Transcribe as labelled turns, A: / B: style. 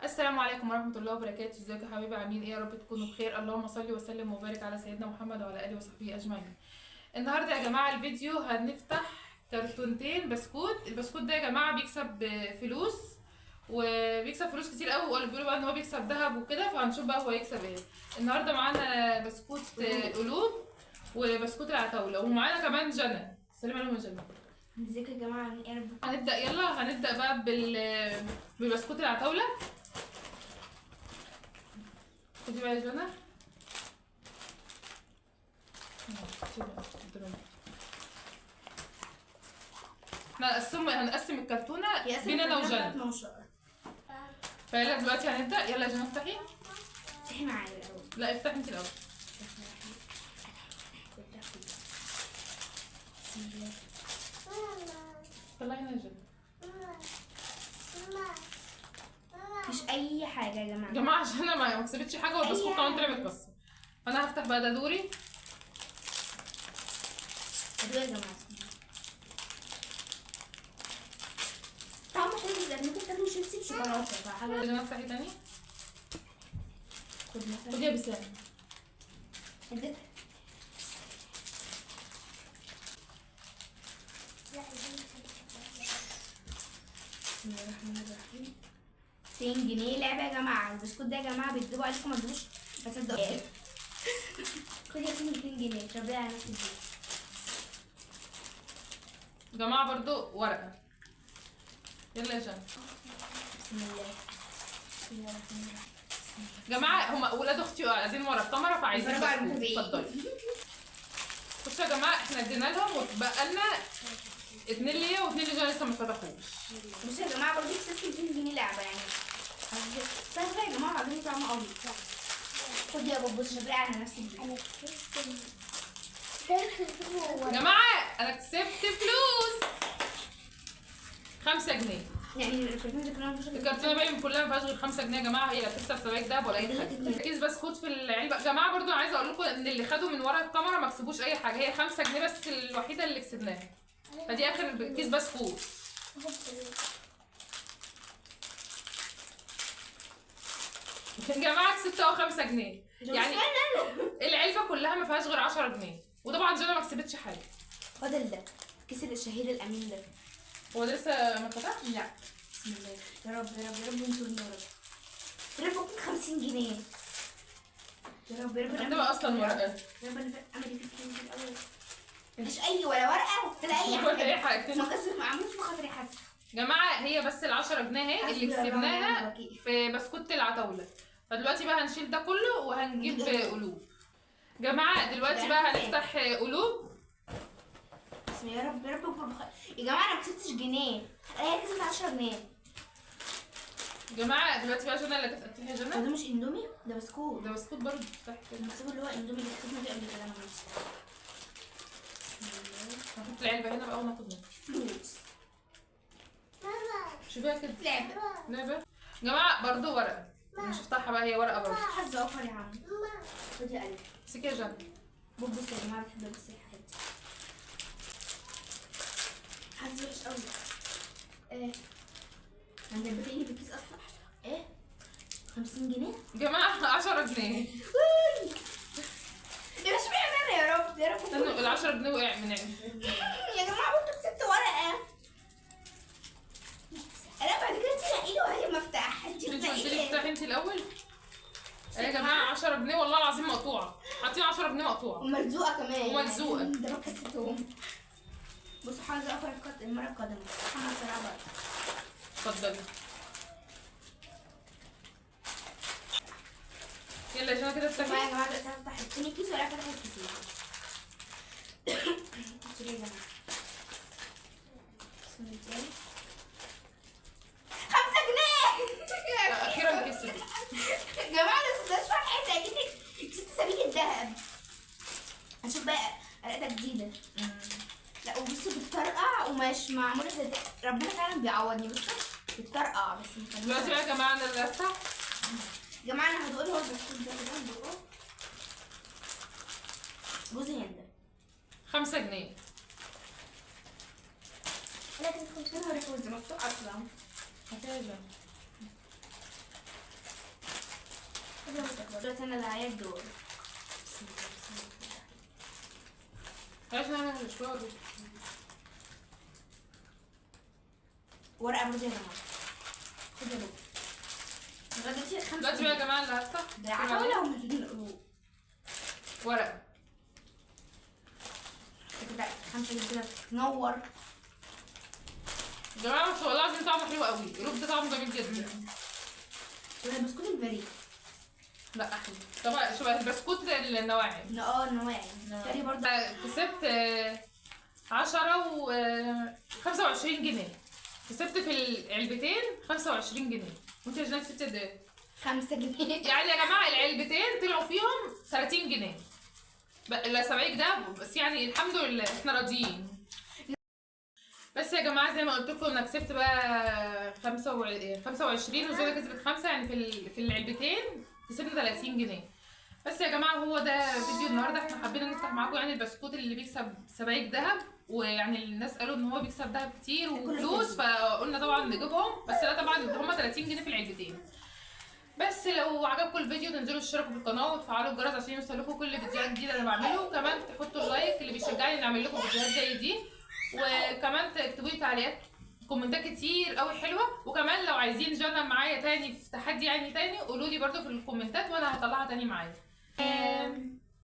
A: السلام عليكم ورحمة الله وبركاته. ازيكم يا حبايبي؟ عاملين ايه؟ يا رب تكونوا بخير. اللهم صل وسلم وبارك على سيدنا محمد وعلى اله وصحبه اجمعين. النهارده يا جماعة الفيديو هنفتح كرتونتين بسكوت. البسكوت ده يا جماعة بيكسب فلوس، وبيكسب فلوس كتير قوي، وقالوا بيقولوا بقى ان هو بيكسب ذهب وكده، فهنشوف بقى هو يكسب ايه. النهارده معانا بسكوت قلوب وبسكوت العتاوله، ومعانا كمان جنى. السلام عليكم يا جنى.
B: ازيكم يا جماعة؟ عاملين ايه؟ يا رب.
A: هنبدا، يلا هنبدا بقى ببسكوت العتاوله. خدي بقى يا جنى. احنا هنقسم الكرتونه بين انا وجنى. فيلا دلوقتي هنبدا. يلا يا جنى افتحي.
B: افتحي معايا الاول.
A: لا افتحي انت الاول. طلعي هنا يا جنى.
B: مفيش اي حاجة يا جماعة.
A: جماعة عشان انا ما كسبتش حاجة، والبسكوت كمان طلع متكسر، فانا هفتح بقى. ده دوري.
B: ده يا جماعة طعمه حلو جدا، ممكن تاكلوا شيبسي بشوكولاته.
A: فحاجه يا جماعة افتحي تاني.
B: خد مثلا،
A: خدي يا بسام.
B: بسم الله الرحمن الرحيم. 2 جنيه لعبه يا جماعة. البسكوت ده يا جماعة بيكدبوا عليكم، ما تجيبوش، ما تصدقوش. خدي يا 2 جنيه اشربيها على نفسك.
A: يا جماعة برضو ورقة. يلا يا جنى.
B: بسم الله، بسم الله الرحمن الرحيم.
A: جماعة هم ولاد اختي قاعدين ورا الكاميرا فعايزين بسكوت. اتفضلي. بصوا يا جماعة احنا ادينا لهم واتبقى لنا 2 ليا و2 لجنى لسه ما اتفتحوش.
B: بصوا يا جماعة برضه كسبت 2 جنيه لعبه، يعني سهلة يا جماعة، عاجبني طعمه قوي. خدي يا بابا اشربي على نفسك.
C: انا كسبت
A: يا جماعة، انا كسبت فلوس 5 جنيه.
B: يعني الكرتونه دي كلها مفيش،
A: الكرتونه باين كلها ما فيهاش غير 5 جنيه يا جماعة. هي لا بتكسب سبائك دهب ولا اي حاجة. كيس بسكوت في العلبة يا جماعة. برضو عايزه اقول لكم ان اللي خدوا من ورا الكاميرا ما كسبوش اي حاجة، هي 5 جنيه بس الوحيدة اللي كسبناها. فدي اخر كيس بسكوت. يا جماعة كسبت اهو 5 جنيه، يعني العلبة كلها ما فيهاش غير 10 جنيه. وطبعا جنى ما كسبتش حاجة.
B: فاضل ده كيس الشهيد الامين ده.
A: هو ده لسه ما اتفتحش؟
B: لا. بسم الله، يا رب يا رب يا رب انصرني يا رب. يا رب اكون 50 جنيه. يا رب يا رب.
A: هتبقى اصلا ورقة.
B: يا رب انا املي فيك الاول. مفيش اي ولا ورقة ولا اي حاجة.
A: ولا اي حاجة.
B: ما عملوش بخاطري حتى.
A: جماعة هي بس ال 10 جنيه اهي اللي كسبناها في بسكوت العتاوله. فدلوقتي بقى هنشيل ده كله وهنجيب قلوب. جماعة دلوقتي بقى هنفتح قلوب.
B: بسم الله، يا رب يا رب. يا جماعة انا ما كسبتش جنيه، هي كسبت 10 جنيه.
A: جماعة دلوقتي بقى جنى اللي هتفتحي. يا جنى
B: ده مش اندومي، ده بسكوت.
A: ده بسكوت برضه. افتحي كده
B: البسكوت اللي هو اندومي اللي كسبنا بيه قبل كده. انا
A: هنحط العلبة هنا بقى وناخد منها
B: فلوس.
A: شوفيها كده
B: لعبه.
A: لعبه جماعة برضه ورقة. مش هفتحها بقى، هي ورقة برضه.
B: حظ اوفر يا عم. خدي يا قلبي.
A: امسكي يا جنى.
B: بص يا جماعة بتحب بس الحاجات دي. حظ وحش قوي. ايه عند البتاعين في الكيس اصلا. ايه 50 جنيه
A: جماعة. 10 جنيه.
B: يا اشمعنى انا؟ يا رب يا رب.
A: استنوا ال 10 جنيه وقع من عندي
B: يا جماعة. برضه كسبت ورقة. انا بعد كده تنقي لي وهي مفتاح.
A: انت قلت لي افتحي انت الاول. يا جماعة 10 جنيه والله العظيم مقطوعة. حاطين 10 جنيه مقطوعة
B: وملزوقه كمان.
A: وملزوقه.
B: ده ما كسبتهم. بصوا حاجة اوفر المرة القادمة. محمد صلاح بقى.
A: اتفضلي. يلا يا جماعة كده افتحي.
B: يا جماعة دلوقتي هفتح التاني كيس ولا هفتح الكيسين؟ sorry يا جماعة. بسم الله. 5 جنيه.
A: اخيرا كسبت.
B: يا جماعة انا مش فرحتي، اكيد كسبت سبيك الذهب. هنشوف بقى رقده جديدة. لا وبصوا بتطرقع ومش معمولة زي ربنا فعلا بيعوضني. بصوا بتطرقع بس.
A: دلوقتي بقى يا جماعة انا اللي هفتح.
B: يا جماعة انا هدوق هو البسكوت ده كده. هدوقه جوز هند.
A: 5 جنيه.
B: لكن 5 جنيه. مفتوح اصلا.
A: هاتيها يا جنى.
B: دلوقتي انا اللي عليا الدور.
A: عشان انا مش واخده
B: ورقة برضه يا جماعة. خد يا بابا. لغاية دلوقتي 5.
A: دلوقتي بقى يا جماعة اللي هفتح
B: ده عتاوله ومن
A: ورقة
B: كده 5 كده تنور.
A: يا جماعة بس والله العظيم طعمه حلو قوي، الروب ده طعمه جميل جدا.
B: ولا بسكوت البريد؟
A: لا احلى طبعا، شبه البسكوت النواعم.
B: اه النواعم. تاني برضه
A: كسبت 10 و 25 جنيه. كسبت في العلبتين 25 جنيه. وانت يا جنان كسبت قد ايه؟
B: 5 جنيه.
A: يعني يا جماعة العلبتين طلعوا فيهم 30 جنيه. لا سبعيك ده بس، يعني الحمد لله احنا راضيين. بس يا جماعة زي ما قلت لكم انا كسبت بقى 25 وزوجة كسبت 5، يعني في العلبتين كسبنا 30 جنيه. بس يا جماعة هو ده فيديو النهارده، احنا حبينا نفتح معاكم يعني البسكوت اللي بيكسب سبايك ذهب، ويعني الناس قالوا ان هو بيكسب ذهب كتير وفلوس، فقلنا طبعا نجيبهم، بس لا طبعا هما 30 جنيه في العلبتين. بس لو عجبكم الفيديو تنزلوا تشتركوا في القناة وتفعلوا الجرس عشان يوصلكم كل فيديوهات جديدة انا بعمله، وكمان تحطوا ال like اللي بيشجعني نعمل لكم فيديوهات زي دي، وكمان تكتبوا لي تعليقات كومنتات كتير قوي حلوة، وكمان لو عايزين جنى معايا تاني في تحدي يعني تاني قولوا لي برده في الكومنتات وانا هطلعها تاني معايا.